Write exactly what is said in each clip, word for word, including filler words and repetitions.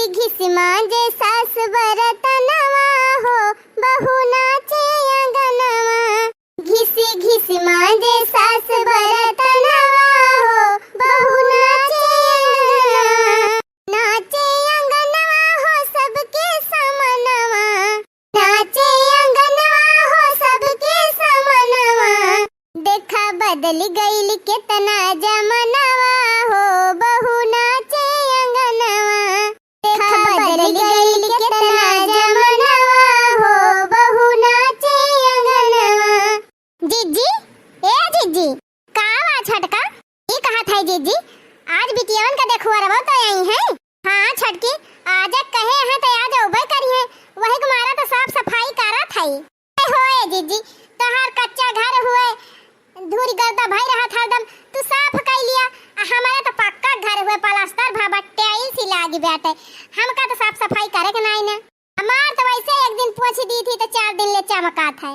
घिस मांजे सास बरतनवा हो, बहू नाचे अंगनवा। घिस घिस मांजे सास बरतनवा हो, बहू नाचे अंगनवा। नाचे अंगनवा हो सबके समनवा, नाचे अंगनवा हो सबके समनवा। देखा बदल गइल केतना जमनवा हो, बहू नाचे अंगनवा। देखा बदल गइल केतना जमनवा हो, बहू नाचे अंगनवा। जिज्जी, ए जिज्जी, का बा छोटका? ई कहत है जिज्जी, आज बिटियवन का देखुअरवा तो आई है। हाँ छोटकी, आज कहे हैं तो आज अउबे करी है, वही के मारा तो साफ सफाई करत है। ए होए जिज्जी, तोहार कच्चा घर हुए, धूर गर्दा भई रहत हरदम, तू साफ कई लिया। आ हमारे तो पक्का घर हुए, प्लास्टर भा बा, टाइल्स ही लागी बाटे, हमका तो साफ सफाई करे के नाई ना। हमार तो वैसे एक दिन पोंछ दी थी तो चार दिन ले चमकात है।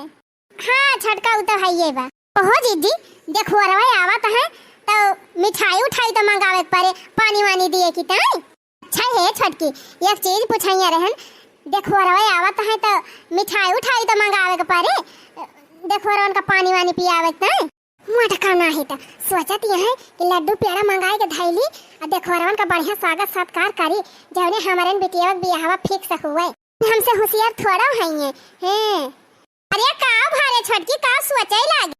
हाँ छोटका, उ तो हइये बा। ओहो जिज्जी, देखुअरवा आवत है तो मिठाई उठाई तो मंगावे के परे, पानी वानी दिए की ताई। अच्छा हे छोटकी, एक चीज पूछइया रहन, देखुअरवा आवत है तो मिठाई उठाई तो मंगावे के परे, देखुअरवन का पानी वानी पियावे के ताई। मोटका नाही त सोचत यह है कि लड्डू पेड़ा मंगाए के धैली, आ देखुअरवन का बढ़िया स्वागत सत्कार करी, जौने हमरन बिटियवा के बियाहवा फिक्स हुए। हमसे होशियार थोड़ा हइये। हैं। अरे का भारे छोटकी, का सोचे लागे?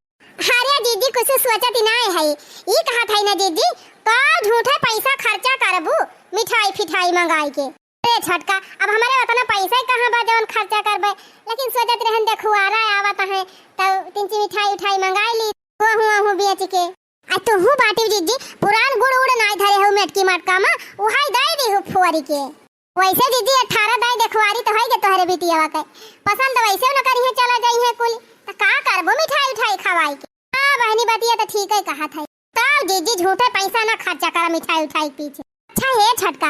अरे जिज्जी, कुछ सोचत ही नाय है। ई कहत है ना जिज्जी, का झूठे पैसा खर्चा करबू मिठाई फिठाई मंगाई के? अरे छोटका, अब हमारे उतना पैसा ही कहाँ बा जवन खर्चा करबे? लेकिन सोचत रहन देखुआरा आवत है, तब तिनची मिठाई उठाई मंगाई ली, हुआ हुआ हूँ बेच के। आ तुहू बाटी जिज्जी, पुरान गुड़ उड़ नाय धरे हो मेटकी मटका मा, उहाई दाई दी हो फोरी के। वैसे जिज्जी, अठारह दाई देखवारी तो है के तोहरे बिटियावा के। पसंद वैसे न करी है, चला जाई है कुल। त का करबो मिठाई उठाई खवाई के? हाँ बहनी, बतिया तो ठीक है कहत है। तब जिज्जी झूठे पैसा ना खर्चा करा मिठाई उठाई के पीछे। अच्छा हे छोटका,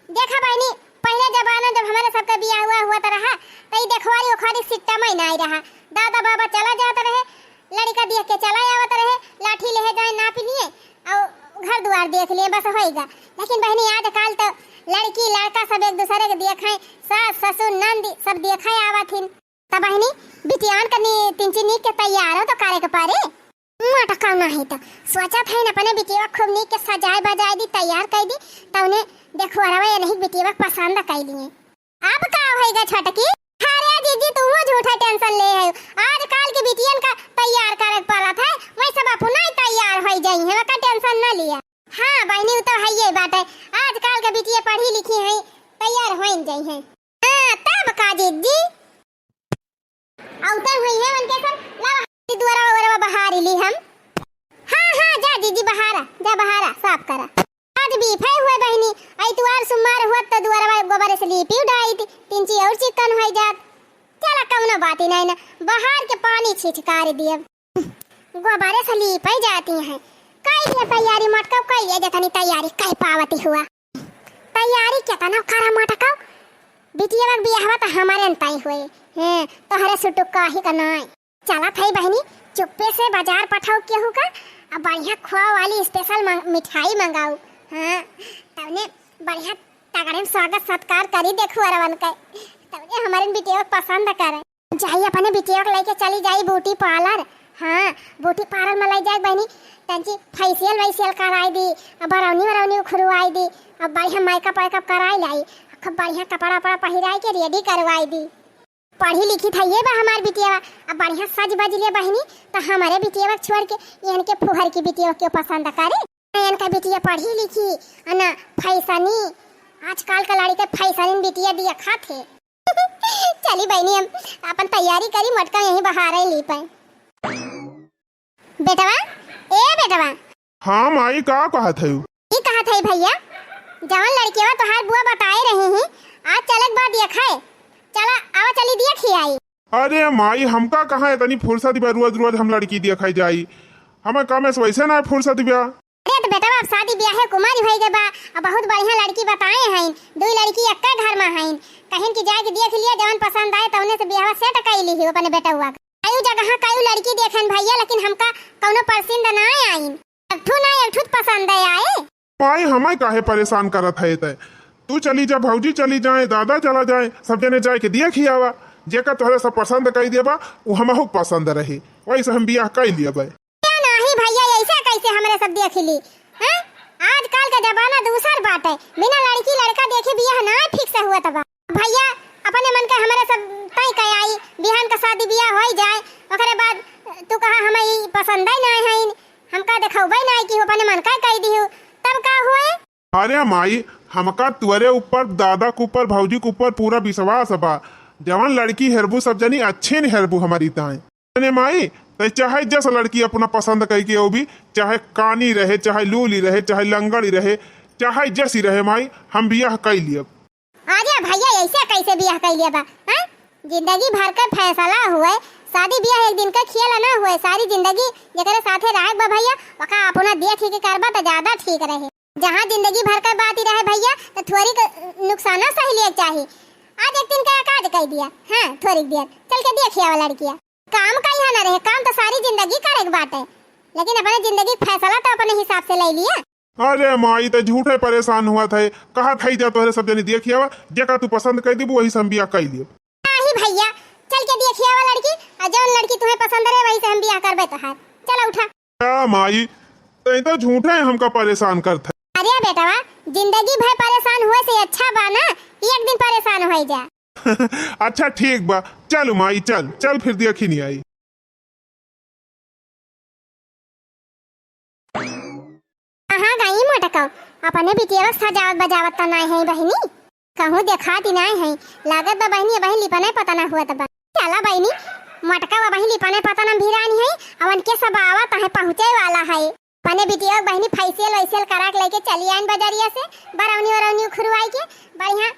देखा बहनी, पहले जमाना जब हमारे सबका बियाह हुआ हुआ त रहा, त ई देखवारी उखवारी सिट्टा में ना रहा। दादा बाबा चला जात रहे, लड़का देख के चला आवत रहे, लाठी लेहे जाए नाप लिए और घर दुआर देख लिए, बस होइगा। लेकिन बहनी आजकल तो लड़की लड़का सब एक दूसरे के देखे, सास ससुर नंद सब देखे आवत हिन। त बहनी बिटियान कनी तिनची नीक के तैयार हो तो करे के परे। मोटका नाही त सोचत है अपने बिटिया खूब नीक के सजाए बजाए दी, तैयार कर दी, त उन्हें देखुअरवा ये नहीं बिटिया पसंद कर लिए। अब का होइगा छोटकी? अरे जिज्जी, तू झूठा टेंशन ले है। आजकल के बिटियन का तैयार करे के पड़त है, वही सब अपना ही तैयार हो जाई है, का टेंशन ना लिया। हाँ बहनी, उ तो है ये बात है, आजकल के बिटिया पढ़ी लिखी है, तैयार हो जाई है। हाँ तब का जिज्जी, अवते हुई है उनके सर, लावा हाथी दुआरा ओरवा बहारी ली हम। हाँ, हाँ, जा जिज्जी बहारा, जा बहारा, साफ करा। आज बीफे हुए बहनी, इतवार सुमार हुआ त दुआरवा गोबर से लीपी उठाई थी, तिनची और चिकन हो जात। चला कौनो बात ही नहीं ना, बहार के पानी छिछकार दिए। गोबरे से लीपे जाती हैं। कई लिए तैयारी मटका, कई लिए जतनी तैयारी कह पावती हुआ। तैयारी केतना करा मटका, बिटिया के बियाहवा त हमारे न तय हुए। हैं, तोहरे सुटुक का ही का नाय। चलत है बहनी, चुप्पे से बाजार पठाओ केहू का, अब बढ़िया खोआ वाली स्पेशल मंग-, मिठाई मंगाऊ। हाँ, तवने बढ़िया तगड़े में स्वागत सत्कार करी देखुअरवन के, तवने हमारे बिटिया के पसंद करे। जाई अपने बिटिया के लेके चली जाई ब्यूटी पार्लर। हाँ, ब्यूटी पार्लर में ले जाए बहनी, तंची फेशियल वेशियल कराई दी, अब बरौनी वरौनी उखरवाई दी, अब बढ़िया मेकअप वेकअप कराई लाई, खूब बढ़िया कपड़ा वपड़ा पहिराई के रेडी करवाई दी। पढ़ी लिखी थइये बा हमार बिटियावा, अब बढ़िया सज बज ले बहिनी, त हमारे बिटियावा के छोड़ के इहन के फुहर की बिटियावा क्यों पसंद करे? इहन का बिटिया पढ़ी लिखी, अ ना फैशनी, आजकल का लड़के फैशनी बिटिया दिया खात है। चली बहिनी, हम अपन तैयारी करी, मटका यहीं बहारे ली पाए। बेटवा, ए बेटवा। हाँ माई, का कहत हयू? ई कहत हई भैया, जवन लड़केवा तोहार बुआ बताए रही ही, आज चले के बा देखे। चला, आवा चली देखी आई। अरे माई, हमका कहाँ इतनी फुर्सत बा, रोज रोज हम लड़की देखे जाई? हमें कमे से वैसे ना फुर्सत बा। अरे त बेटवा, अब शादी ब्याहे के उमर होई गए बा, अब बहुत बढ़िया लड़की बताए हैं, दुई लड़की एक्के घर में हैं, कहिन कि जाके देख लिया, जवन पसंद आए तवने से ब्याह सेट कर ली अपने बेटवा का। कई जगह कई लड़की देखेन भैया, लेकिन हमका कौनो पसंद ना आइन। एक ठू ना, एक ठू त पसंद आए। माई, हमें काहे परेशान करत है तय? तू चली जा, भौजी चली जाए, दादा चला जाए, सब जने जाए के देखि आवा। जेका तोहरे सब पसंद कइ देबा, उ हमहू के पसंद रही, वैसे हम बियाह कइ लेबे। ए नाही भइया, ऐसे कैसे हमरे सब देखि ली? हैं? आजकल के जमाना दूसर बाटे, बिना लड़की लड़का देखे बियाह ना ठीक से हुआ तबा। भइया, अपने मन के हमरे सब तय कइ आई, बिहान का शादी बियाह होइ जाए, ओकरे बाद तू कहा हम ई पसंद ही ना है, हमका देखौबे ना कि अपने मन का कइ दिहु, तब का हुए? अरे माई, हमका तुअरे ऊपर, दादा के ऊपर, भौजी के ऊपर पूरा विश्वास बा। जवन लड़की हेरबू सब जनी अच्छे न हेरबू हमरी ताई। अरे माई, तै चाहे जस लड़की अपना पसंद कइके अउबी, चाहे कानी रहे, चाहे लूली रहे, चाहे लंगड़ी रहे, चाहे जसी रहे माई, हम बियाह कइ लियब। अरे भइया, ऐसे कैसे बियाह कइ लियबा? हैं? जिंदगी भर के फैसला हुए, शादी बियाह एक दिन का खेल ना हुए, सारी जिंदगी जेकरे साथे रहक बा भइया, ओका अपना देखि के करबा त ज्यादा ठीक रहे। जहाँ जिंदगी भर का बात ही रहे भइया, त थोड़ी क नुकसाना सही लिए चाही। आज एक दिन का काज कइ दिया, हाँ, थोड़ी देर चल के देखि आवा लड़किया। काम का यहाँ ना रहे, काम त सारी जिंदगी करे के बाटे, लेकिन अपने जिंदगी के फैसला त अपने हिसाब से लइ लिया। अरे माई, त झूठे परेशान हुआ थे, कहा थे जा तोहरे सब जनी देखि आवा, जेका तू पसंद कइ देबू वही से हम बियाह कइ लियब। नाही भइया, चल के देखि आवा लड़की, आ जौन लड़की तुहे पसंद रहे वही से हम बियाह करबे तोहार। चला उठा। का माई, तै तो झूठे हमका परेशान करत है। अरे बेटवा, जिंदगी भर परेशान हुए से अच्छा बा ना, एक दिन परेशान होइ जा। अच्छा ठीक बा, चल माई चल, चल फिर देखि नहीं आई। कहाँ गई मोटकौ? अपने बिटिया के सजावत बजावत त नाय है बहिनी, कहूँ देखात ही नाय है। लागत बा बहिनी, बहिन लिपने पता ना हुआ त बा। चला बहिनी, मोटकौ बहिन लिपने पता ना भिरानी है, अवन के सब आवत है, पहुँचे वाला है। अपने बिटिया के बहिनी फेशियल वैशियल करा के लेके चली आइन बजरिया से, बरौनी वरौनी उखुरवाई के, बढ़िया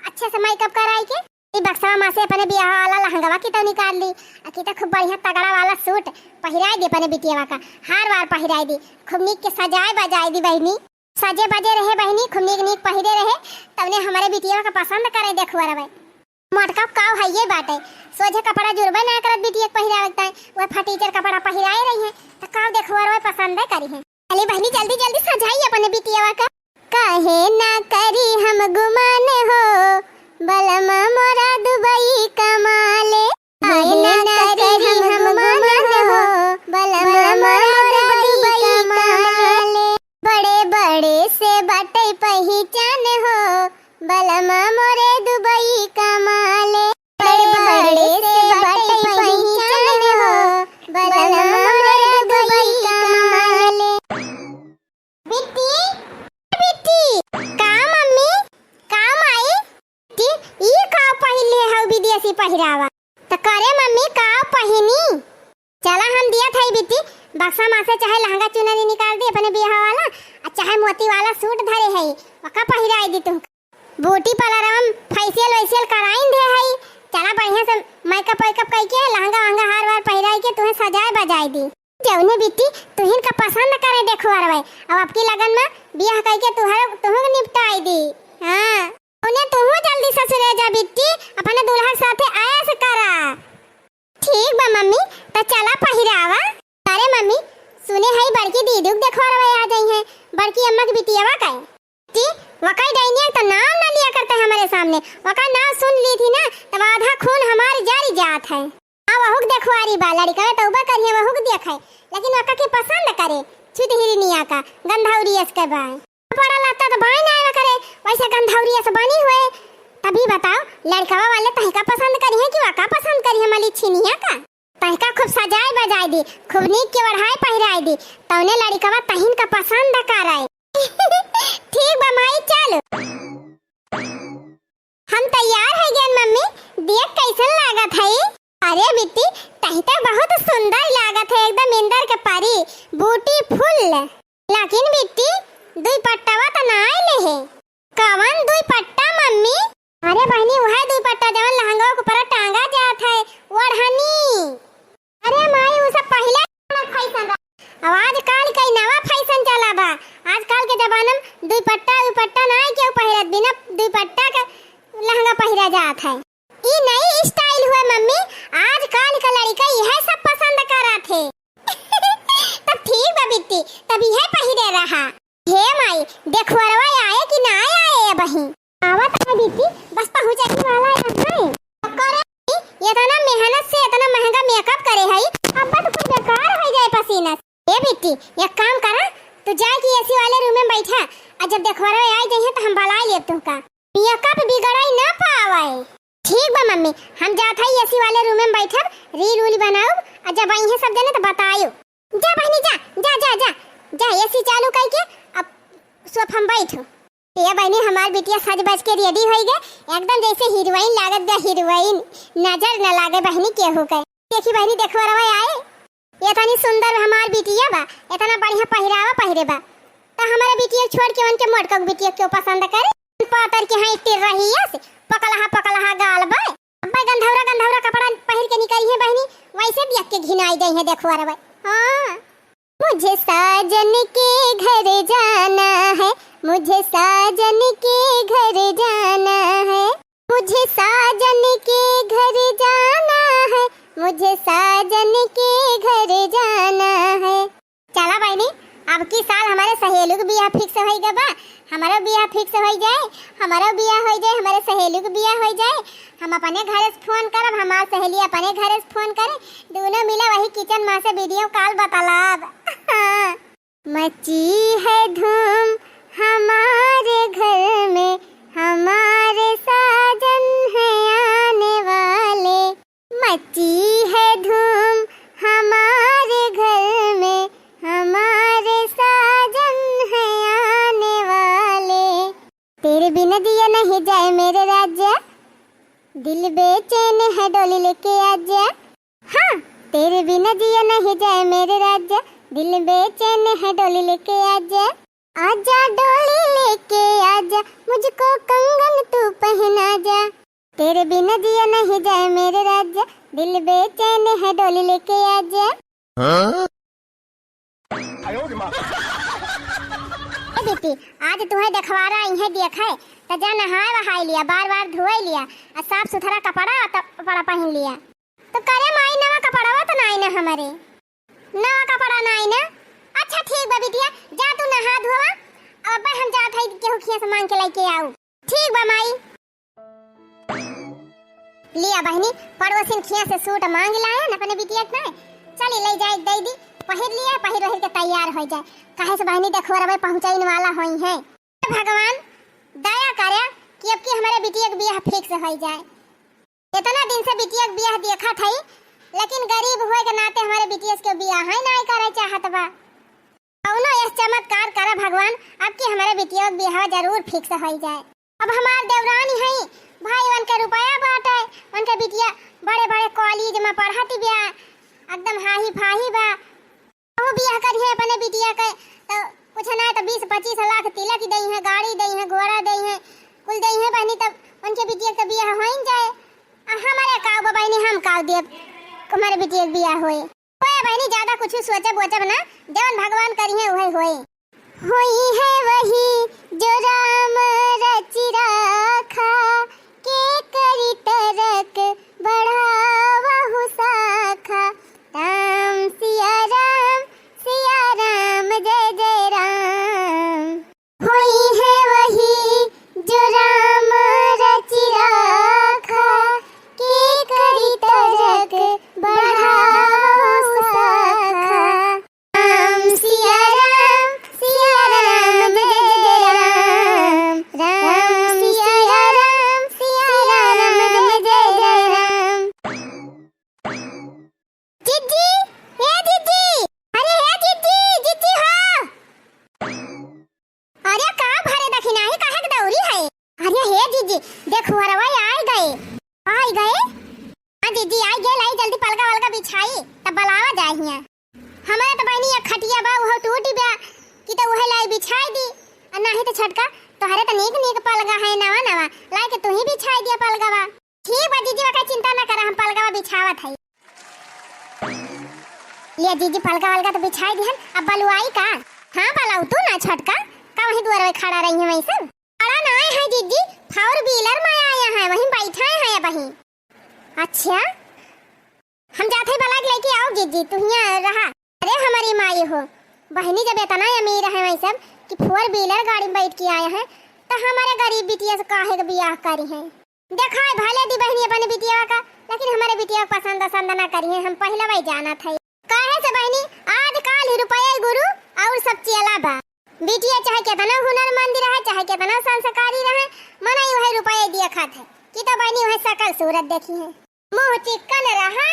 अच्छे से मेकअप कराई के। ई बक्सवा मा से अपने बियाह वाला लहंगवा की तो निकाल ली, आ की तो खूब बढ़िया तगड़ा वाला सूट पहिराई दी अपने बिटियावा का, हार वार पहिराई दी, खूब नीक के सजाए बजाए दी बहिनी। सजे बजे रहे बहिनी, खूब नीक नीक पहिरे रहे, तवने हमरे बिटियावा का पसंद करे देखुआ रहे। मोटका काव है ये बाटे, सोझे कपड़ा जुरबे ना करत बिटिया के पहिरावे के ताई, वह फटीचर कपड़ा पहिराए रही है, तो काव देखुआ रहे पसंद करी है। अरे बहिनी, जल्दी जल्दी सजाई अपने बिटियावा का। काहे ना करी हम गुमान हो, बलमा मोरा दुबई कमाले। काहे ना करी हम गुमान हो, बलमा मोरा दुबई कमाले। बड़े बड़े से बाटे पहिचान हो, बलमा मोरे दुबई कमाले। बड़े बड़े से बाटे पहिचान हो, बलमा मोरे दुबई कमाले। बिट्टी, बिट्टी। का मम्मी? का माई? बिट्टी, ई का पहिरले हौ विदेशी पहिरावा? त करे मम्मी, का पहिनी? चला हम दिया थाई बिट्टी, बक्सा मा से चाहे लहंगा चुनरी निकाल दी अपने बियाह वाला, आ चाहे मोती वाला सूट धरे है, वका पहिराई दी तुमका। ब्यूटी पार्लर में फेशियल वेशियल कराइन दे है, चला बढ़िया से मेकअप वेकअप कइके लहंगा वहंगा हार वार पहिराई के तुहे सजाए बजाए दी। जौने बिट्टी तुहिन का पसंद करे देखुआ रहे, अब आपकी लगन में बियाह कइके तुहर तुहू के निपटाई दी। हाँ, उन्हें तुहू जल्दी ससुरे जा बिट्टी, अपने दुल्हा के साथे ऐश करा। ठीक बा मम्मी, त चला पहिरावा। अरे मम्मी, सुने है बड़की दीदी के देखुआ रहे आ जाई है, बड़की अम्मा के बिटियावा का है। जी, वकाई डाइनिया तो नाम ना लिया करते हमारे सामने, वका नाम सुन ली थी ना, तब आधा खून हमारे जारी जात है। आ वहुक देखुआरी बा, लड़िका तौबा करिए वहुक देखे, लेकिन वका के पसंद करे, छुदहिरनिया का, गंधौरी अस के बाय। कपड़ा लत्ता तो बाय ना आवे करे, वैसे गंधौरी अस बनी हुए। तभी बताओ, लड़कवा वाले तहका पसंद करी है कि वका पसंद करी है, मलिछिनिया का? तहका खूब सजाए बजाए दी, खूब नीक के ओढ़ाए पहिराए दी, तौने लड़िकवा तहिन का पसंद करे। ठीक बा माई, चल। हम तैयार है गेन मम्मी, देख कैसन लागत है। अरे बिट्टी, तही तो बहुत सुंदर लागत है, एकदम इंदर के परी, ब्यूटीफुल। लेकिन बिट्टी, दुई पट्टावा तो ना आइले है। कवन दुई पट्टा मम्मी? अरे बहिनी, वह दुई पट्टा जवन लहंगा के ऊपर टांगा जात है, ओढ़नी। अरे माई, उ सब पहिले फैशन रहा। अब आजकल के नवा फैशन चला बा। आजकल के जमाना में दुपट्टा, दुपट्टा ना केहू पहिरत, बिना दुपट्टा के लहंगा पहिरा जात है। ई नई स्टाइल हुए मम्मी, आजकल के लड़िका यह सब पसंद करत है। तब ठीक बा बिट्टी, तब यह पहिरे रहा। हे माई, देखुअरवा आई घरवे आई जइहे त हम बलाई लेब तुहका। मेकअप बिगड़ाई ना पावे। ठीक बा मम्मी, हम जात हई एसी वाले रूम में बैठब, रील उल बनाउब, आ जब अइहे सब जने त बतायु। जा बहिनी जा, जा, जा, जा, जा एसी चालू कइके अब सोफा में बैठो। ए बहिनी, हमार बिटिया सज बज के रेडी होई गए, एकदम जैसे हीरोइन लागत बा, हीरोइन। नजर न लागे बहिनी केहू के। देखी बहिनी, देखवरवा आए, एतनी सुंदर हमार बिटिया बा, एतना बढ़िया पहिरावा पहिरे बा, त हमारे बिटिया छोड़ के उनके मोटका बिटिया क्यों पसंद करे? पातर के हाँ टिर रही है से, पकलहा पकलहा गाल बा। अब्बे गंधौरा गंधौरा कपड़ा पहिर के निकली है बहिनी, वैसे देख के घिनाई जाई है देखवरवा। हाँ। मुझे साजन के घर जाना है, मुझे साजन के घर जाना है, मुझे साजन के घर जाना है, मुझे साजन के घर जाना है। चला बहिनी, अब की साल हमारे सहेलू के बियाह फिक्स होई गए बा, हमारो बियाह फिक्स होई जाए, हमारो बियाह होई जाए, हमारे सहेलू के बियाह होई जाए। हम अपने घरे से फोन करब, हमार सहेली अपने घरे से फोन करे, दोनों मिले वही किचन में से वीडियो कॉल बतलाब। मची है धूम हमारे घर में, हमारे साजन है आने वाले। मची है धूम हमारे घर में, हमारे साजन है आने वाले। तेरे बिना जिया नहीं जाए मेरे राजा, दिल बेचैन है डोली लेके आजा। हाँ, तेरे बिना जिया नहीं जाए मेरे राजा, दिल बेचैन है डोली लेके आजा। आजा डोली लेके आजा, मुझको कंगन तू पहना जा। तेरे बिना जिया नहीं जाए मेरे राजा, दिल बेचैन है डोली लेके आजा। हाँ? ए बेटी, आज तुहे देखवारा इहे देखे, त जा नहाए वहाए लिया, बार बार धोए लिया, आ साफ सुथरा कपड़ा, कपड़ा पहन लिया। तो करे माई, नवा कपड़वा तो नाई ना हमरे, नवा कपड़ा नाई ना। अच्छा ठीक बा बिटिया, जा तू नहा धोवा, अब अब्बे हम जात हई केहू खिया से मांग के लेके आऊ। ठीक बा माई। लिया बहिनी, पड़ोसिन खिया से सूट मांग लायन अपने बिटिया के नाई, चली ले जाए दे दी, पहिर लिया, पहिर ओहिर के तैयार हो जाए, काहे से बहिनी देखवरवे पहुँचाइन वाला होई है। भगवान दया करे कि अब की हमारे बिटिया के बियाह फिक्स हो जाए। इतना दिन से बिटिया के बियाह देखत हई, लेकिन गरीब होए के नाते हमारे बिटिया के बियाह ही नाई करे चाहत बा। कौनो यस चमत्कार करा भगवान, अब की हमारे बिटिया के बियाह जरूर फिक्स हो जाए। अब हमार देवरानी हई, भाई उनके रुपया बाटे, उनके बिटिया बड़े बड़े कॉलेज में पढ़त बिया, एकदम हाही फाही बा। वो बियाह करिहे अपने बिटिया के, तो कुछ ना तो बीस पच्चीस लाख तिलक दइहे, गाड़ी दइहे, घोड़ा दइहे, कुल दइहे बहिनी, तब उनके बिटिया के बियाह होइन जाए। आ हमारे का बा बहिनी, हम का देब, हमारे बिटिया के बियाह होए। ओए बहिनी, ज्यादा कुछ सोचब वोचब ना, जवन भगवान करिहे उहे होए। होई है वही जो राम रचि राखा, के करी तरक बढ़ावहु साखा। राम सिया राम, सिया राम जय जय राम। होई है वही जो राम रचि राखा, के करी तरक बढ़ावहु साखा। राम सिया राम, सिया राम जय जय राम। राम सिया राम, सिया राम जय जय राम। जिज्जी, हे जिज्जी, अरे हे जिज्जी, जिज्जी हो। अरे का भरे दखिनाही काहे के दौरी है? अरे हे जिज्जी, देखवरवा आई गए। आई गए? हाँ जिज्जी आई गए, लाई जल्दी पलगा वलगा बिछाई, तब बलावा जाए हियाँ। हमारे तो बहिनी एक खटिया बा, उहो टूटी बा, कि तो उहे लाई बिछाई दी। आ नाही तो छोटका, तोहरे तो नीक नीक पलगा है नवा नवा, लाई के तू ही बिछाई दिया पलगवा। ठीक बा जिज्जी, ओकर चिंता ना करा, हम पलगवा बिछावत हई। ले जिज्जी, पलगा वलगा तो बिछाई दिहन, अब बलुआई का? हाँ बलाऊ, तू ना छोटका, का वहीं दुआर में खड़ा रही है वहीं सब? खड़ा ना आए हैं जिज्जी, four wheeler में आए हैं, वहीं बैठा है अबहीं। अच्छा, हम जात हई बलाइ के लेके आउब जिज्जी, तू हियाँ रहा। अरे हमारी माई हो, बहिनी जब इतना अमीर है वही सब कि four wheeler गाड़ी में बैठ के आए हैं, तो हमारे गरीब बिटिया से काहे के बियाह करी हैं? देखाए भले दी बहिनी अपने बिटिया का, लेकिन हमारे बिटिया के पसंद असंद ना करी हैं, हम पहले वही जानत हई। काहे से बहिनी, आज काल ही रुपया गुरु और सब चेला बा। बिटिया चाहे केतना हुनरमंद रहे, चाहे केतना संस्कारी रहे, मनई उहे रुपया देखत है कि तो बहिनी उहे सकल सूरत देखिहैं। मुँह चिक्कन रहे,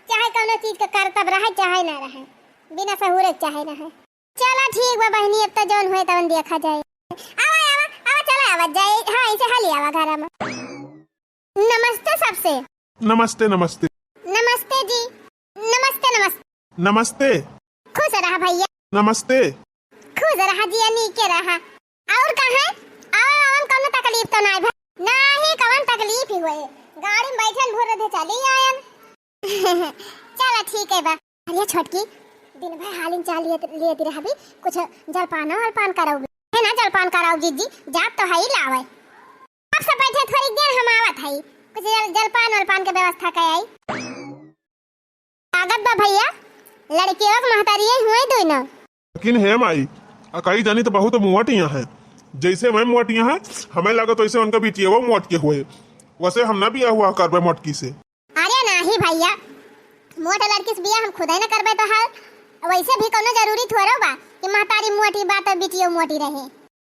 चाहे कउनो चीज के करतब रहे, चाहे ना रहे, बिना सहूरे के चाहे रहे। चला ठीक बा बहिनी, अब तो जौन होए तवन देखा जाए। आवा, आवा, आवा, चला आवा जाए। हाँ, ऐसे हाली आवा घर में। नमस्ते सबसे। नमस्ते, नमस्ते। नमस्ते जी। नमस्ते, नमस्ते। नमस्ते। खुश रहा भइया। नमस्ते। खुश रहा जिया, नीके रहा। और कहे? आवा, आवा, कउनो तकलीफ तो नाई भा? नाही, कवन तकलीफ ही होए। गाड़ी में बैठन भोर रहे चली आयन। चला ठीक है बा। अरे छोटकी, दिन भर हालिन चाह लिए, लिए रहबी, कुछ जलपान वलपान कराउबी। है ना, जलपान कराउब जीजी, जात तो है ही लावे। अब सब बैठे थोड़ी देर हम आवत है, कुछ जल, जलपान वलपान के व्यवस्था कर आई। लागत बा भइया, लड़कियों के महतारिये हुए दोनों। लेकिन हे माई, अकाई जानी तो बहुत मोट यहाँ है, जैसे मैं मोट यहाँ है, हमें लागत वैसे उनका बिटिया मोट के हुए। वैसे हम ना बिया हुआ करबे मोटकी से। अरे नाही भइया, मोट लड़की से बिया हम खुदे न करबे तो हाल। वैसे भी कउनो जरूरी थोड़ो बा कि महतारी मोटी बा तो बिटियो मोटी रहे।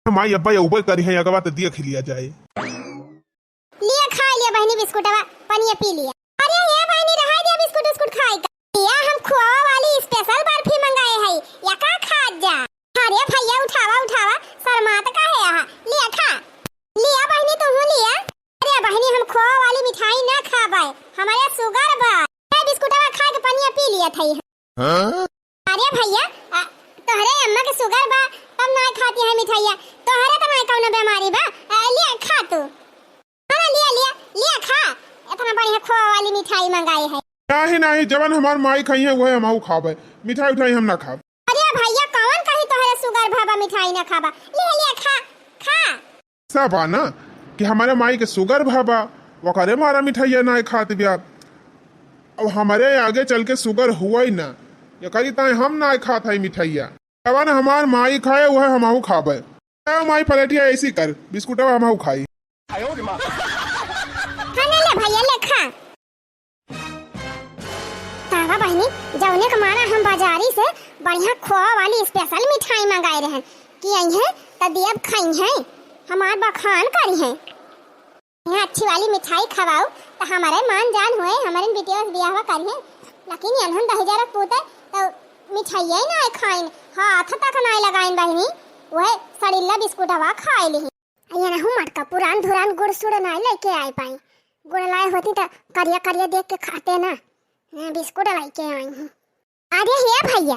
माई अब्बा अउबे करी है, अगवा तो देख लिया जाए। लिया खा लिया बहिनी बिस्कुटवा, पनिया पी लिया। अरे ये बहिनी रहा दिया बिस्कुट उस्कुट खाए का। लिया हम खोवा वाली special बर्फी मंगाए है, या का खा जा। अरे भइया उठावा उठावा, शर्मात काहे आहा, लिया खा। लिया बहिनी तुहू लिया। अरे बहिनी, हम खोवा वाली मिठाई ना खाबे, हमारे sugar बा। ए, बिस्कुटवा खा के पनिया पी लिया था ये। हाँ? अरे भइया, अ, तोहरे अम्मा के sugar बा, तब ना खाती है मिठाइया। तोहरे तो ना कउनो बीमारी बा, अ, लिया खा तू। हाँ, लिया, लिया, लिया खा। इतना बढ़िया खोवा वाली मिठाई मंगाई है। नाही, नाही, जवन हमार माई खाई है, वही हमहू खाबे। मिठाई उठाई हम ना खाब। अरे भइया, कवन कही तोहरे sugar भा बा मिठाई ना खाबा? लिया, लिया खा, खा। ऐसा बा ना कि हमारे माई के sugar भा बा, वकरे मारा मिठाइया ना खात बिया। अब हमारे आगे चल के sugar हुआ ही ना, एकरी ताई हम ना खात है मिठाइया। जवन हमार माई खाए, वह हमहू खाबे। ए माई, पलेटिया ऐसी कर, बिस्कुटवा हमहू खाई। हाँ, ले ले भइया, ले खा। तावा बहिनी, जौने के मारा हम बाजारी से बढ़िया खोवा वाली special मिठाई मंगाए रहन कि अइहें त दियब खइहें, हमार बखान करिहें। यहाँ अच्छी वाली मिठाई खवाऊ त हमारे मान जान होए, हमारे बिटिया से बियाहवा करिहें, लेकिन यनहन दहिजरक पूते त मिठाइया ही नाय खाइन, हाथ तक नाय लगाइन बहिनी, वह सड़िल्ला बिस्कुटवा खाए लिही। ये नहु मटका पुरान धुरान गुड़ सुड़ नाय लेके आए पाई। गुड़ लाए होती त करिया करिया देख के खाते ना। मैं बिस्कुट लेके आई हूँ। अरे हे भइया,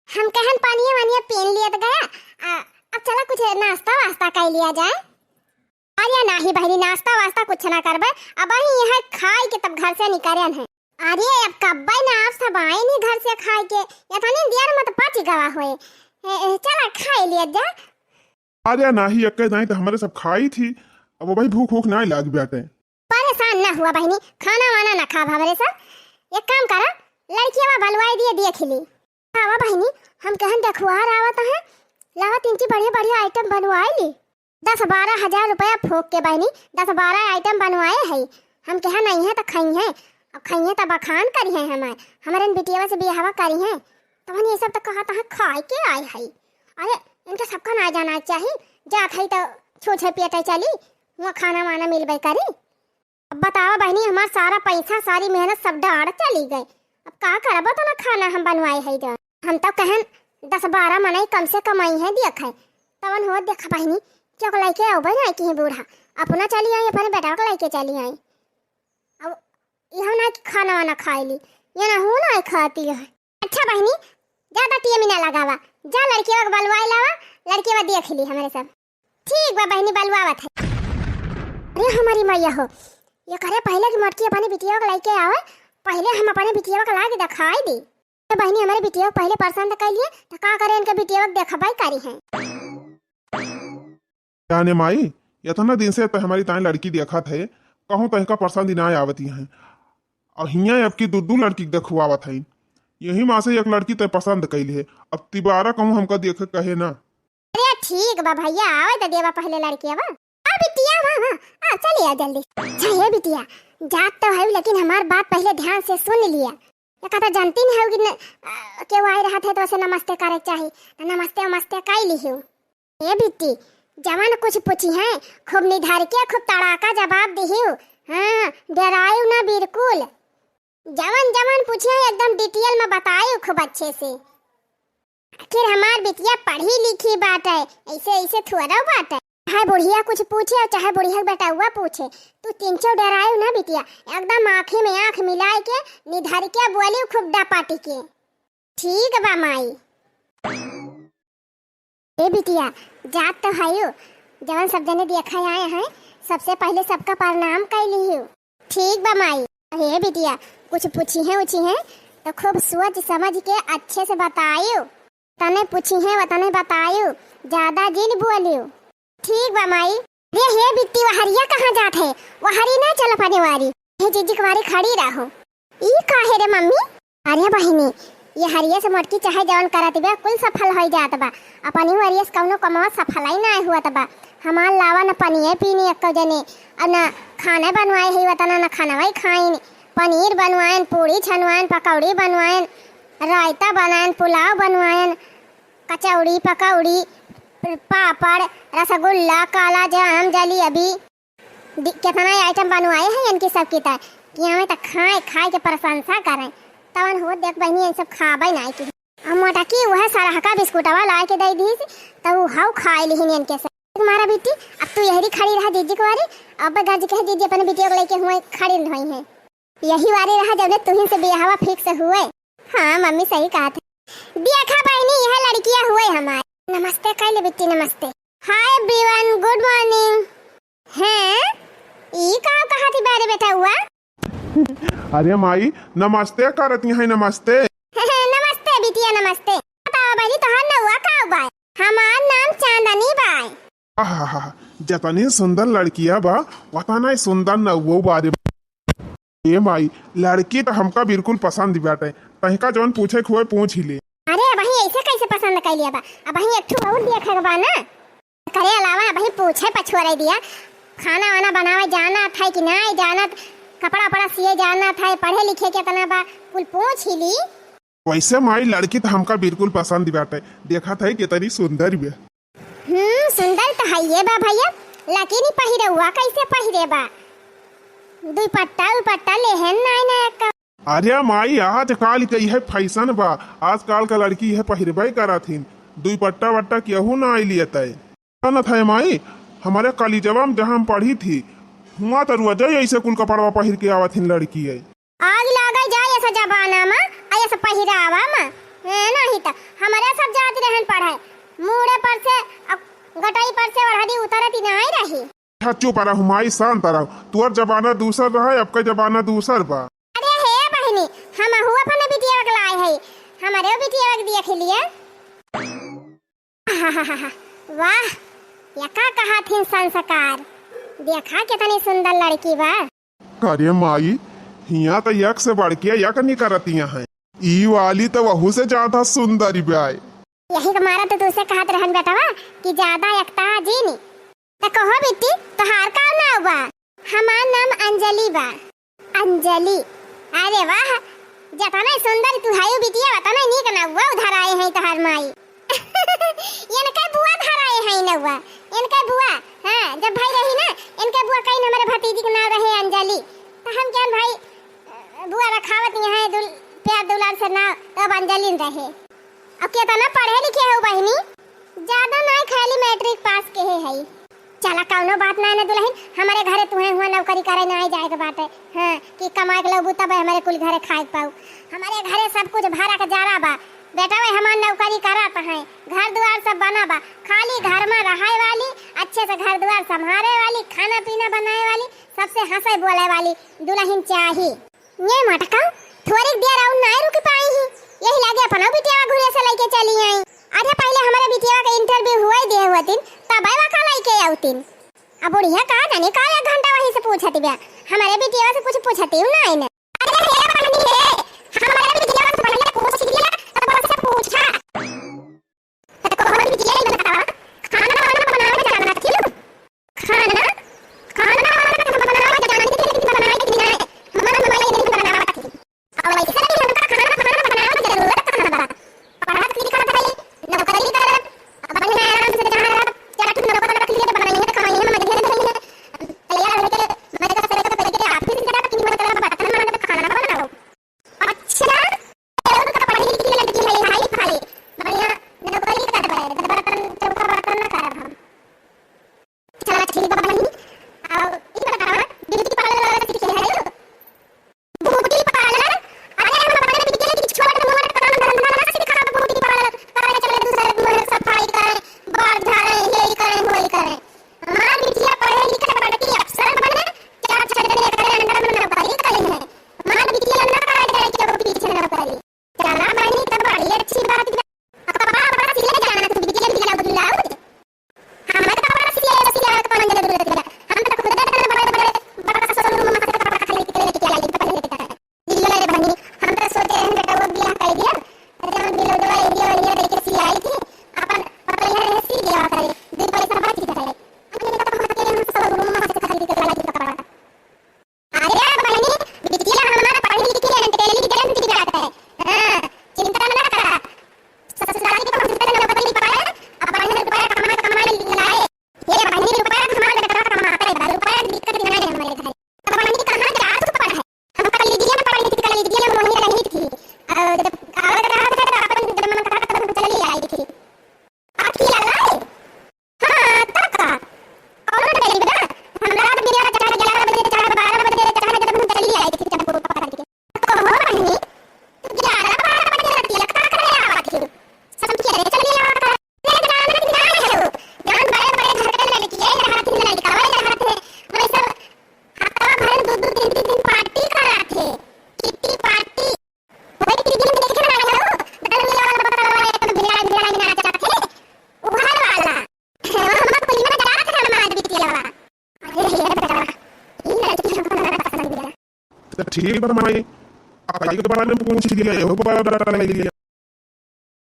हम कहन पानिया वानिया पीन लियत गया, आ, अब चला कुछ नाश्ता वास्ता कर लिया जाए। अरे नाही बहिनी, नाश्ता वास्ता कुछ ना करबे, अबही यहाँ खाई के तब घर से निकरन है। अरे अब कब्बे ना आप सब आए नहीं घर से खाए के, या तनी देर में तो पच गवा होए। ए, ए, चला खाए लिया जा। अरे नाही, एक्के दाई त हमरे सब खाई थी, अब वही भूख भूख नाय लाग बाटे। परेशान ना हुआ बहिनी, खाना वाना ना खाब हमरे सब। एक काम करा, लड़किया बलवाई दिए, देख ली। आवा बहिनी, हम कहन देखुआर आवत है, लावा तीन ची बढ़िया बढ़िया item बनवाई ली। दस बारह हजार रुपया फूक के बहिनी, दस बारह item बनवाए है। हम कहा नहीं है तो खाई है, अब खाई है तो बखान करी है हमार, हमारे बिटिया से बियाहवा करी है। तहन ये सब तो कहत है खाए के आए है। अरे इनके सबका ना जाना चाहिए, जात है तो छूछे पियटे चली, वहाँ खाना वाना मिलबे करी। अब बतावा बहिनी, हमार सारा पैसा, सारी मेहनत सब डाँड़ चली गए। अब का करबो, तो ना खाना हम बनवाए है तो। हम तो कहन दस बारह मनई कम से कम आई है, देख है। तवन हो देख बहिनी, चौक लेके आओ बहिनी, आई की बूढ़ा। अपना चली आई, अपने बेटा को लेके चली आई। अब यहाँ ना कि खाना वाना खाए ली, ये ना हो ना खाती है। अच्छा बहिनी, ज्यादा टीएम ना लगावा, जा लड़किया के बलवाए लावा, लड़किया देख ली हमारे सब। ठीक बा बहिनी, बलवावत है। अरे हमारी मैया हो, ये करे पहले की मोटकी अपने बिटिया के लेके आवे, पहले हम अपने बिटिया के लाके दिखाई दी। तो बहिनी हमारे बिटिया के पहले पसंद कर लिए, तो का करे इनके बिटिया के देखबे करी हैं। जाने माई, इतना दिन से तो हमारी ताई लड़की देखत है, कहूँ तो इनका पसंद ही ना आवती हैं। और हियाँ अब की दू दू लड़की देखवावत है, यही माँ से एक लड़की तय पसंद कैली है। अब तिबारा कहूँ हमका देखे कहे ना। अरे ठीक बा भैया, आवे तो देवा पहले लड़की अब। आ बिटिया, हाँ, हाँ, आ चलिए आ जल्दी। अच्छा हे बिटिया, जात तो है लेकिन हमार बात पहले ध्यान से सुन लिया। या का तो जानती नहीं होगी न, अ, केहू आए रहत है तो उसे नमस्ते करे के चाही, तो नमस्ते वमस्ते कई लिहिउ। ए बिट्टी, जवन कुछ पूछिहैं, खूब निधर के, खूब तड़ाका जवाब दिहिउ। हाँ, डेराइउ ना बिल्कुल। जवन जवन पूछिहैं एकदम detail में बताइउ खूब अच्छे से। आखिर हमार बिटिया पढ़ी लिखी बाटे, ऐसे ऐसे थोड़ा बाटे। चाहे बुढ़िया कुछ पूछे और चाहे बुढ़िया के बेटउआ पूछे, तू तिनचउ डेराइउ ना बिटिया, एकदम आँखी में आँख मिलाए के निधर के बोलिउ खूब डपाटी के। ठीक बा माई। ए बिटिया, जात तो हइउ, जवन सब जने देखे आए हैं, सबसे पहिले सबका प्रणाम कइ लिहिउ। ठीक बा माई। हे बिटिया, कुछ पूछिहैं उछिहैं तो खूब सोच समझ के अच्छे से बताइउ। तने पूछिहैं वतने बताइउ, ज्यादा जिन बोलिउ। ठीक बा माई। रे हे बिट्टी, वहरिया कहाँ जात है? वहरी ना चल अपने वारी, हे जीजी के वारी खड़ी रहो। ई काहे रे मम्मी? अरे बहिनी, ये हरिये से मोटकी चाहे जवन करत बा, कुल सफल होइ जात बा। अपनी वरिये से कउनो कमवा सफल ही नाहीं हुअत बा। हमार लावा न पनिये पीनी एक्को जने, और न खाना बनवाए है वतना, न खानवा ही खाइन। पनीर बनवाएन, पूड़ी छनवाएन, पकौड़ी बनवाएन, रायता बनाएन, पुलाव बनवाएन, कचौड़ी, पकौड़ी, पापड़, रसगुल्ला, काला जाम, जलेबी, दि-, केतना item बनवाए हैं इनकी सबकी त, कि हमें त खाए, खाए के प्रशंसा करें। तवन हो देख बहिनी, इन सब खाबे नाहीं की। अब मोटकी वह सरहका बिस्कुटवा लाए के दे दीस, त उ हउ खाए लिहिन इनके सब। तुम्हारा बिट्टी, अब तू यहरी खड़ी रहा जीजी के वारी, अब गरज के जीजी अपने बिटिया को लेके हुए खड़ी रही हैं। यही वारी रहा जब तुहिन से बियाहवा fix हुए। हाँ मम्मी सही कहत है। देखा बहिनी, यह लड़किया हुए हमार। नमस्ते कइ ले बिट्टी, नमस्ते। Hi everyone, good morning। हैं? ई का कहत ही बारे बेटउआ? अरे माई, नमस्ते करत ही हैं, नमस्ते। नमस्ते बिटिया, नमस्ते। बतावा बहिनी, तोहार नउआ का बाय? हमार नाम चांदनी बाय। आहा, जतनी सुंदर लड़किया बा, वतना ही सुंदर नउओ बा रे। ए माई, लड़की त हमका बिल्कुल पसंद बाटे, तहिका जौन पूछे के हुए पूछ ही ले। अरे, अबहीं ऐसे कैसे पसंद कइ लिया बा? अबहीं एक ठो और देखे के बा ना। करे अलावा अबहीं पूछे पछोरे दिया, खाना वाना बनावे जानत है कि नाहीं जानत, कपड़ा उपड़ा सिए जानत है, पढ़े लिखे केतना बा, कुल पूछ ही ली। वैसे माई, लड़की त हमका बिल्कुल पसंद बाटे, देखत है केतनी सुंदर बा। हम्म, सुंदर त हइये बा भइया, लेकिन ई पहिरउआ कैसे पहिरे बा? दुपट्टा उपट्टा लेहेन नाहीं ना एक्का। अरे माई, आजकाल के इहे fashion बा, आजकाल का लड़की इहे पहिरबे करत हिन, दुपट्टा वट्टा केहू नाहीं लियत है। जानत है माई, हमरे कॉलेजवा में जहाँ हम पढ़ी थी, हुआँ त रोजै ऐसे कुल कपड़वा पहिर के आवत हिन लड़की है। आग लागे जाए ऐसा जमाना मा, आ ऐसा पहिरावा मा। ए, नाहीं त हमरे सब जात रहन पढ़े, मूड़े पर से, अ, गटई पर से ओढ़नी उतरत ही नाहीं रही। अच्छा, चुप रहो माई, शांत रहो। तोर जमाना दूसर रहा, अब का जमाना दूसर बा। अरे हे बहिनी, हमहू अपने बिटिया के लाए है, हमरे बिटिया के देख लिए। आहाहाहा, वाह, यका कहत हिन संस्कार। देखा कितनी सुंदर लड़की बा। अरे माई, हियाँ त एक से बढ़ के एक निकरतिया हैं। ई वाली त वहू से ज्यादा सुंदर बाय। यही के मारा त तुसे कहत रहन बेटवा कि ज्यादा एकता जीनी। त कहो बिट्टी, तोहार का नाव बा? हमार नाम अंजलि बा। अंजलि, अरे वाह, जतना सुंदर तू हयू बिटिया, वतना नीक नउआ उधर आए हैं तोहार माई। इनके बुआ धराए हैं नउआ, इनके बुआ, हाँ, जब भाई रही ना, इनके बुआ कहीं हमरे भतीजी के नाम रहे अंजलि, त हम कहन भाई, बुआ रखावत यहाँ दुल-, प्यार दुलार से नाम, तब अंजलि रहे। अब केतना पढ़े लिखे हो बहिनी? ज्यादा नाहीं, खाली मैट्रिक पास केहे हई। चला, कउनो बात नाहीं ना दुलहिन, हमरे घरे तुहें हुआँ नौकरी करे नाहीं जाए के बाटे, हाँ, कि कमाए के लउबू तब हमरे कुल घरे खाए के पाऊ। हमरे घरे सब कुछ भरा के जारा बा। बेटवा हमार नौकरी करत हैं, घर दुआर सब बना बा, खाली घर मा रहे वाली, अच्छे से घर दुआर संभारे वाली, खाना पीना बनाए वाली, सबसे हँसे बोले वाली दुलहिन चाही। ये मटका, थोरिक देर अउर नाय रुक पाई ही, यही लागे अपना बिटिया घुरे से लइके चली आई। अरे पहिले हमरे बिटिया के interview हुए दे हुअतिन, तबै वका लइके अउतिन। अब बुढ़िया का जाने का एक घंटा वहीं से पूछत बिया, हमरे बिटिया से कुछ पूछती हूँ ना इन्हें। अरे हे बहनी हे, हमरे बिटिया से पहिले पूछ लिया, तब से पूछा। त तोहर बिटिया इनका बतावा, खाना वाना बनावे जानत हियो? खाना, खाना वाना बनावे जानत हियो, लेकिन बनावे के नाय। हमार मम्मी नहीं बनावत थी। और वैसे भी हमका ठीक बा बहिनी। और ई बतावा, ब्यूटी पार्लर वाला सीखे है यो? ब्यूटी पार्लर? अरे, हम अपने बिटिया के छोट मोट काम धंधा ना सिखाब, ब्यूटी पार्लर करे, चले दूसरे के घर सफाई करे, बाल झाड़े, ये करे, वो करे। हमार बिटिया पढ़े लिखे बड़की अफसर बने, चार छह जने एकरे अंडर में नौकरी करे हैं। हमार बिटिया ना करे जाए केहू पीछे नौकरी। चला बहिनी, तब बड़ी अच्छी बात बा। अब कपड़ा वपड़ा सिले जाना, तू बिटिया के ब्लाउज, ब्लाउज। हमार कपड़ा सिले, सिले के कौन जरूरत बा? हम तो खुद बड़े, बड़े, बड़े, बड़ा शोरूम में से कपड़ा खरीद के लेके आई, पहले लेके आई। दिल्ली वाले बहिनी, हम तो सोचे हैं बेटा वो बियाह कर दिया, तो जब हम ब्लाउज वाला एरिया वाला देके सिलाई थी, अपन पतैया रहे सी दिया करे, दो पैसा बच जाए। हमने तो हम के हम शोरूम में से खरीद के लाई कपड़ा। अरे बहिनी, बिटिया हमार पढ़ी लिखी है, intelligent बात है। हाँ, चिंता ना करा। ससुराल के पहुंचते ना बतली पाए, अब पढ़े रुपया कमाए, कमाए लाए। ये बहिनी रुपया हमार बेटा कमाता है, रुपया दिक्कत ना है हमारे घर। तो बहिनी कहाँ जा तू पढ़ा है? हम कॉलेजिया में पढ़ी थी, कॉलेजिया में वहीं रही थी। और जब आवत रहा था तो अपन जब मन कहा था तब हम चली आई थी। आखी ललाई? हाँ, तब का? कौनो डर नहीं बा। हम रात बिना चाहे ग्यारह बजे, चाहे बारह बजे, चाहे जब हम चली आई थी टेम्पो पकड़ के। तो कहो बहिनी, तू ग्यारह बारह बजे रात के का करे आवत हो? समझ के रे चली आवत है। ये जान ना है हो। जान बड़े बड़े घर के लड़की है, यहाँ की लड़का वाले यहाँ थे। वही सब हफ्ता भर दो दो तीन तीन दिन पार्टी कराते। किट्टी पार्टी। वही टीवी में देखे ना हो, बदल में वाला बकरा वाला एक बिलाड़ी बिलाड़ी नाचत है। उघार वाला। हाँ, हम कुली में जा रहा था हमारा बिटिया वाला। अरे ये बेटा, ये लड़की हमको ना पसंद नहीं मिला। तो ठीक बा माई, अब के बारे में पूछ लिया, हो बड़ा बड़ा ले लिया।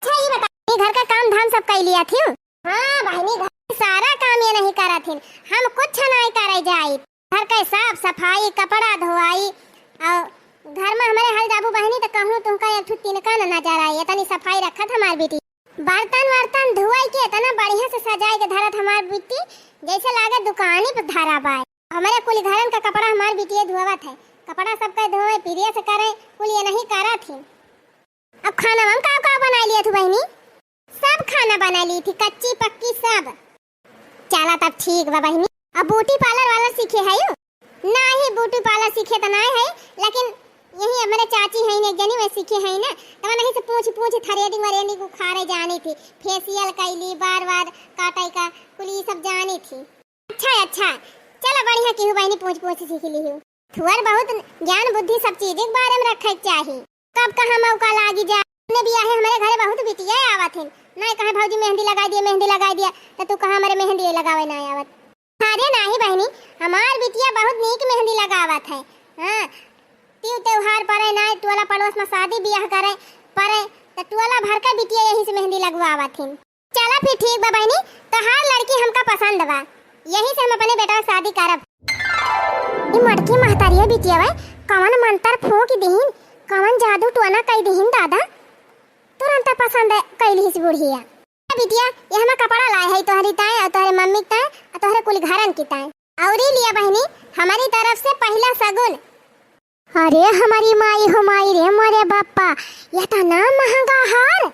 अच्छा, ये बता, ये घर का काम धाम सब कर लिया थी? हाँ बहिनी, घर के सारा काम ये नहीं करा थी, हम कुछ नहीं करे जाई। घर के साफ सफाई, कपड़ा धोआई, और घर में हमारे हल जाबू बहिनी तो कहूँ तुमका एक ठो तिनका न नजर आई। इतनी सफाई रखत हमार बेटी, बर्तन वर्तन धोआई के इतना बढ़िया से सजाए के धरत हमार बेटी, जैसे लागे दुकानी पर धरा बाय। हमारे कुल घरन का कपड़ा हमार बिटिया धोवत है, कपड़ा सबका धोए, प्रेस करे, कुल ये नहीं करत ही। अब खाना हम का का बना लिया थू बहिनी? सब खाना बना ली थी, कच्ची पक्की सब। चला तब ठीक बा बहिनी। अब ब्यूटी पार्लर वाला सीखे है यू? नाही, ब्यूटी पार्लर सीखे तो नाही है, लेकिन यही हमारे चाची है एक जनी, वह सीखे है ना, तो वह नहीं से पूछ पूछ थ्रेडिंग व्रेडिंग उखारे जानी थी, फेशियल कैली, बार बार काटे का, कुल ये सब जानी थी। अच्छा, अच्छा, चला बढ़िया की हूँ बहिनी, पूछ पूछ सीख ली हूँ। थोर बहुत ज्ञान बुद्धि सब चीज के बारे में रखे के चाही। कब कहाँ मौका लागी जाए। अपने बियाहे हमारे घरे बहुत बिटिया आवत हैं, नहीं कहे भौजी मेहंदी लगाई दिया, मेहंदी लगाई दिया, तो तू कहाँ हमारे मेहंदी लगावे ना आवत। अरे नाही बहिनी, हमार बिटिया बहुत नीक मेहंदी लगावत है। हाँ, तीव त्योहार परे ना, टोला पड़ोस में शादी बियाह करे परे, तो टोला भर का बिटिया यही से मेहंदी लगवावत हैं। चला फिर ठीक बा बहिनी, तोहार लड़की हमका पसंद बा, यही से हम अपने बेटा के शादी करब। ई मटकी महतारिया बिटिया बा, कवन मंतर फूंक दिहिन, कवन जादू टोना कई दिहिन दादा, तुरंत पसंद कई लिहिस बुढ़िया। ए बिटिया, ये हमें कपड़ा लाए है तोहरी ताए और तोहरे मम्मी के ताए और तोहरे कुल घरन की ताए। और ई लिया बहिनी, हमारी तरफ से पहला सगुन। अरे हमारी माई हो माई रे मोरे बापा, इतना महंगा हार।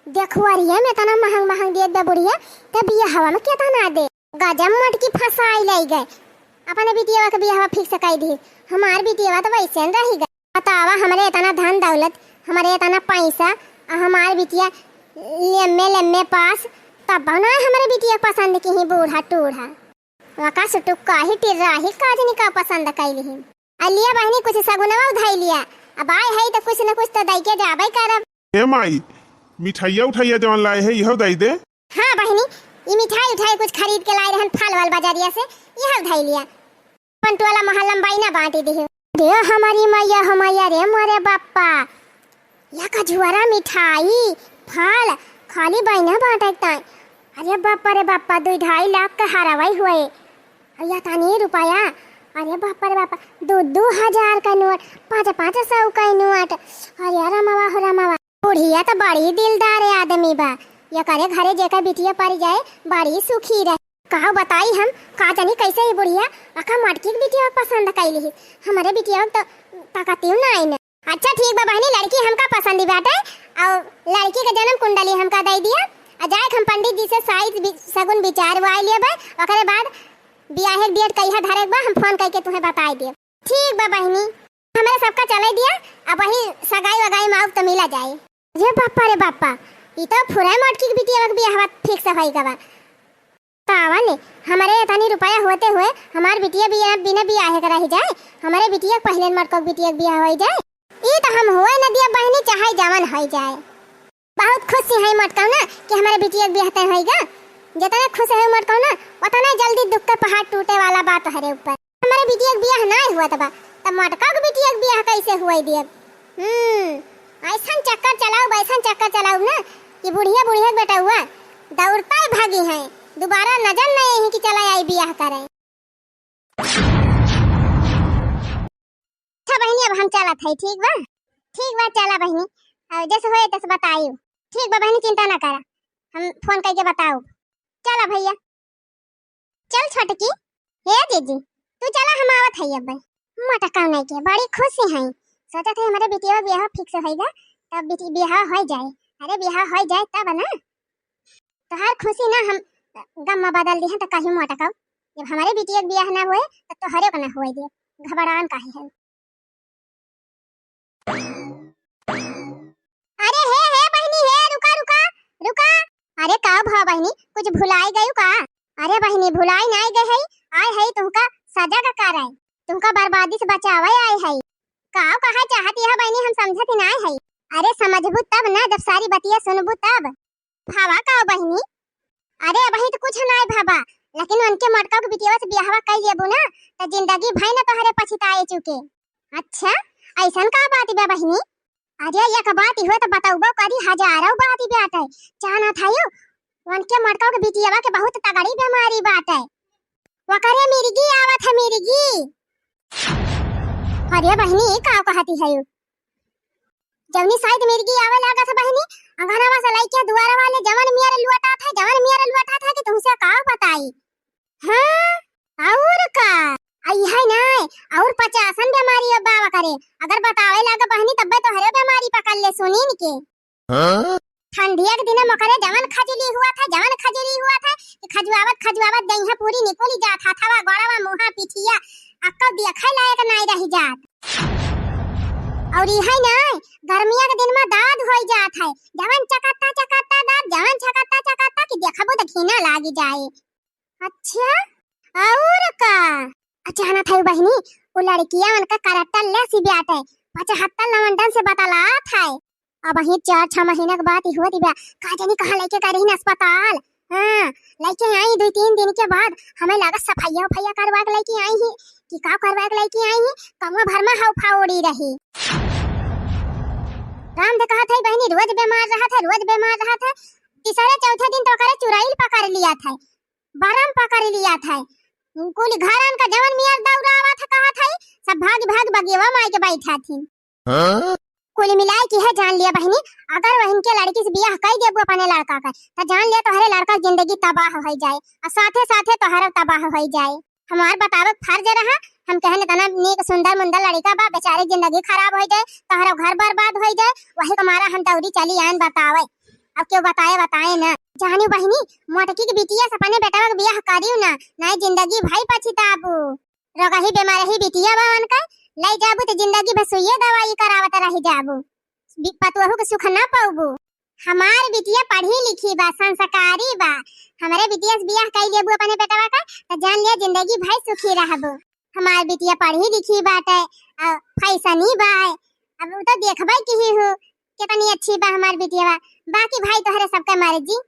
देखो अरे में इतना महंग महंग देत बा बुढ़िया, तब बियाहवा में कितना दे। गजब मटकी फंसाई ले गए। अपने बिटिया के बियाहवा फिक्स कर दी। हमार बिटिया तो वैसे न रही गए। बतावा, हमरे इतना धन दौलत, हमरे इतना पैसा, आ हमार बिटिया एम ए, एम ए पास, तब ना हमरे बिटिया पसंद की ही बूढ़ा टूढ़ा। वका सुटुक्का ही टिर्रा ही काजनी का पसंद कैली ही। आ लिया बहिनी, कुछ सगुनवा उधाई लिया। अब आए है तो कुछ न कुछ तो दई के जाबे करब। ए माई, मिठाइया उठाइया जवन लाए है, इहो दई दे। हाँ बहिनी, ई मिठाई उठाई कुछ खरीद के लाए रहन फल वल बाजारिया से, इहो उधाई लिया। अपन टोला मोहल्ला में बाइना बांटी दिही। रे हमारी मैया हो मैया रे मोरे बाप्पा, या का झुआरा मिठाई, फल, खाली बाइना बांटे ताई। अरे बाप्पा रे बाप्पा, दुई ढाई लाख का हरावाई हुए। अरे या तानी रुपया, अरे बाप्पा रे बाप्पा, दो दो हजार का नोट, पाँच पाँच सौ का नोट। अरे रमावा हो रमावा। बुढ़िया तो बड़ी दिलदार आदमी बा, एकरे घरे जेकर बिटिया पड़ जाए, बड़ी सुखी रहे। का बताई हम, का जानी कैसे ही बुढ़िया अका मटकी के बिटिया पसंद कैली ही। हमरे बिटिया तो ताकतियो ना आई न। अच्छा ठीक बा बहनी, लड़की हमका पसंद ही बाटे, और लड़की के जन्म कुंडली हमका दे दिया, और जाए के हम पंडित जी से साइत बि-, सगुन विचार वाई लिया बा, ओकरे बाद बियाहे के date कहिया धरे के बा, हम phone कइके तुहें बताइ देब। ठीक बा बहिनी, हमरे सबका चलइ दिया, अब वही सगाई वगाई में आउब त मिला जाए। अरे बापा रे बापा, ई तो फुरा मोटकी के बिटिया के बियाहवा fix होइ गवा। त आवा ने, हमरे एतनी रुपया होते हुए हमार बिटिया बियाह बिना बियाहे के रहि जाए, हमरे बिटिया के पहिले मोटका के बिटिया के बियाह होइ जाए। ई त हम हुए न दिया बहिनी, चाहे जवन होइ जाए। बहुत खुश है मोटकऊ ना कि हमरे बिटिया के बियाह तय होइगा। जितना खुश है मोटकऊ ना, उतना जल्दी दुख का पहाड़ टूटे वाला बा तोहरे ऊपर। हमरे बिटिया के बियाह नाहीं हुआ त बा, त मोटकऊ के बिटिया के बियाह कैसे हुआ दियब? हम्म, ऐसन चक्कर चलाउब, ऐसन चक्कर चलाउब ना कि बुढ़िया बुढ़िया के बेटउआ दौड़ता ही भागी है, दोबारा नजर नहीं आई कि चला आई बियाह करे। अच्छा बहिनी, अब हम चलत हई, ठीक बा? ठीक बा, चला बहिनी, और जैसे होए तैसे बताइयो। ठीक बा बहिनी, चिंता ना करा, हम phone कइके बताउब। चला भइया, चल छोटकी। हे जीजी, तू चला, हम आवत हई अब। मोटकऊ नहीं के बड़ी खुशी है, सोचत है हमरे बिटिया बियाह fix होइगा, तब बिटी-, बियाह होइ जाए। अरे बियाह होइ जाए तब ना, तोहार खुशी ना हम गम में बदल दिहन त कहीं मोटकऊ। जब हमरे बिटिया के बियाह ना होए त तोहरे के ना होए दे, घबरान काहे है? अरे हे, हे बहिनी, हे रुका, रुका, रुका। अरे का भा बहिनी, कुछ भुलाई गयू का? अरे बहिनी, भुलाई नाई गए है, आए है तुमका सजग करे, तुमका बर्बादी से बचावे आए है। का कहा चाहती है बहिनी, हम समझत ही नाई है। अरे समझबू तब ना, जब सारी बतिया सुनबू तब। भावा का बहिनी? अरे अबही त कुछ नाई भावा, लेकिन उनके मोटका के बिटिया से बियाहवा कई लेबू ना, त जिंदगी भई ना तोहरे पछिताए चुके। अच्छा, ऐसन का बात बा बहिनी? अरे एक बात इहो त बतउबो करी, हजारों बात बाटे। जानत हयू, उनके मोटका के बिटिया के बहुत तगड़ी बीमारी बाटे। वकरे मिर्गी आवत है, मिर्गी। अरे बहिनी, ई का कहती है यू? जवनी साइड मिर्गी आवे लागत है बहिनी, अंगनवा से लइके दुआरा वाले जवन मियर लुटात है, जवन मियर लुटात है कि तुमसे का बताई। हाँ, और का? आई है ना, और पचासन बीमारी अब बाबा करे। अगर बतावे लागे बहिनी, तब्बे तोहरे बीमारी पकड़ ले सुनीन के। हाँ? ठंडिया के दिने मोकरे जवन खजुली हुआ था, जवन खजुली हुआ था, कि खजुआवत, खजुआवत देहिया पूरी निकुल जात, हथवा, गोड़वा, मुहा, पिठिया, अक्कल देखे लायक नाई रह जात। और ई है ना, गर्मिया के दिन में दाद होई जात है, जवन चकत्ता, चकत्ता दाद, जवन चकत्ता, चकत्ता कि देखबो त घिना लागी जाए। अच्छा, और का? आ, जानत हई बहिनी, उ लड़किया उनका करट्टा ले सी बाटे, पचहत्तर लवंडन से बतलात है। अबही चार छह महीना के बात ही होत बा, का जानी कहाँ लइके गए रही अस्पताल। हाँ, लइके आई दुई तीन दिन के बाद, हमें लागत सफाइया उफाइया करवा के लइके आई ही, कि का करवा के लइके आई ही, कमवा भर में हाउ फाउड़ी रही। राम दे कहत है बहिनी, रोज बीमार रहत है, रोज बीमार रहत है। तीसरे चौथे दिन तो ओकरे चुड़ैल पकड़ लिया था, बरम पकड़ लिया था। कुल घरन का जवन मियर दौड़ावत है, कहत है, सब भाग भाग बगियवा माई के बैठा थी। हाँ? कुल मिलाए कि है जान लिया बहिनी, अगर वहिन के लड़की से बियाह कई देबू अपने लड़का का, त जान लिया तोहरे लड़का के जिंदगी तबाह होई जाए, और साथे साथे तोहरा तबाह होई जाए। हमार बतावे के फर्ज रहा, हम कहन इतना नीक सुंदर मुंदर लड़का बा, बेचारे के जिंदगी खराब होई जाए, तोहरा घर बर्बाद होई जाए, वही के मारा हम दौड़ी चली आयन बतावे। अब केहू बताए बताए ना। जानियो बहिनी, मोटकी के बिटिया से अपने बेटवा के बियाह करियो ना, नाई जिंदगी भई पछिताबू। रोगही बेमारही बिटिया बा उनका, लई जाबू त जिंदगी भर सुइये दवाई करावत रह जाबू। बि-, पतोहू के सुख ना पउबू। हमार बिटिया पढ़ी लिखी बा, संस्कारी बा। हमरे बिटिया से बियाह कई लेबू अपने बेटवा का, त जान लिया जिंदगी भर सुखी रहबू। हमार बिटिया पढ़ी लिखी बाटे, आ, फैशनी बा। अब उ तो देखबे की ही हो, कितनी अच्छी बा हमार बिटिया बा। बाकी भाई तोहरे सबके मर्जी।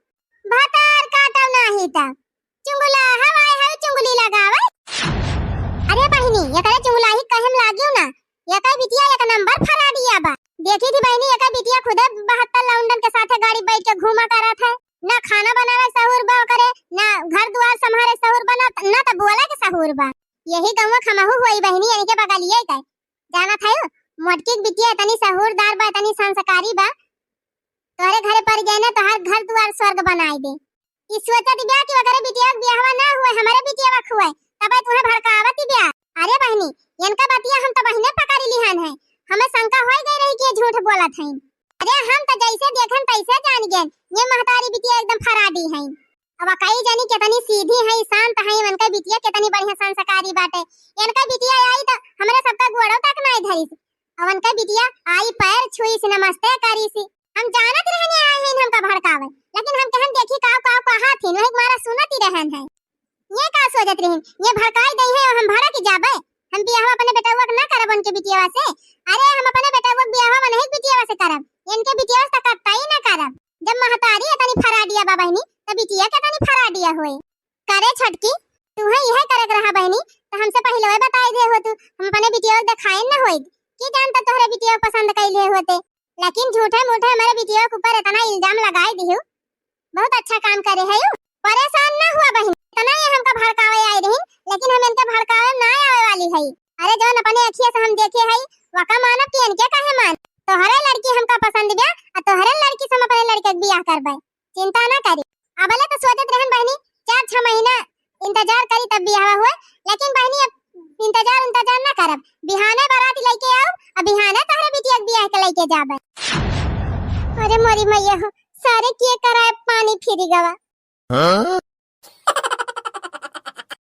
भतार काटब नाही त चुंगला हवाई है, चुंगली लगावे। अरे बहिनी, एकरे चुंगलाही कहे में लागियो ना, एकर बिटिया एक नंबर फराडिया बा। देखी थी बहिनी, एकर बिटिया खुदे बहत्तर लौंडन के साथे गाड़ी बैठ के घूमा करत है। ना खाना बनावे सहूर बा ओकरे, ना घर दुआर संभारे सहूर बा, ना, ना त बोले के सहूर बा। यही गौवा खमहू होई बहिनी, इनके बगलिए के। जानत है, मोटकी के बिटिया इतनी सहूरदार बा, इतनी संस्कारी बा, तोहरे घरे पड़ जाए ना, तोहार घर दुआर स्वर्ग बनाई दे। ई सोचत बिया कि ओकरे बिटिया के बियाहवा ना हुए, हमरे बिटिया के हुए, तबे तुहे भड़कावत बिया। अरे बहिनी, इनका बतिया हम तो बहिने पकड़ लिहन है, हमें शंका होई गई रही कि ये झूठ बोलत हैं। अरे हम तो जैसे देखन तैसे जान गए, ये महतारी बिटिया एकदम फराडी हैं। अब कई जानी कितनी सीधी हैं, शांत हैं, उनका बिटिया कितनी बड़ी बाटे। इनका बिटिया आई त हमरे सबका गोड़ो तक नाई धरिस। अब उनका बिटिया आई, पैर छुईस, नमस्ते करिस। हम जानत रहन आई हैं हमका भड़कावे, लेकिन हम कहन देखी काव काव कहा थी, वही मारा सुनत ही रहन है। ये का सोचत रहिन, ये भड़काई दई है, हम भड़क जाबे? हम बियाह अपने बेटवा के ना करब उनके बिटियावा से। अरे हम अपने बेटवा के बियाह नहीं बिटियावा से करब, इनके बिटियावा से कतई ना करब। जब महतारी इतनी फराडिया बा बहिनी, त बिटिया के इतनी फराडिया होए। करे छोटकी, तुहे यह करे के रहा बहिनी, त हमसे पहिले बताई दे हो तू, हम अपने बिटिया के देखाए न होइत। की जानता तोहरे बिटिया के पसंद कैले होते, लेकिन झूठे मूठे हमारे बिटिया के ऊपर इतना इल्जाम लगाई दिहु। बहुत अच्छा काम करे है यू। परेशान ना हुआ बहिन, इतना ये हमका भड़कावे आई रही, लेकिन हम इनके भड़कावे ना आवे वाली है। अरे जौन अपने अखिया से हम देखे है, वका मानब कि इनके काहे मान। तोहरे लड़की हमका पसंद बा, आ तोहरे लड़की से हम अपने लड़के के बियाह करबे। चिंता ना करी। अबले तो सोचत रहन बहिनी, चार छह महीना इंतजार करी तब बियाह होए, लेकिन बहिनी अब इंतजार इंतजार ना करब। बिहाने बारात लेके आओ, अब बिहाने तोहरे बिटिया के बियाह के लेके जाबे। अरे मोरी मैया हो, सारे किए कराए पानी फिरी गवा। हाँ?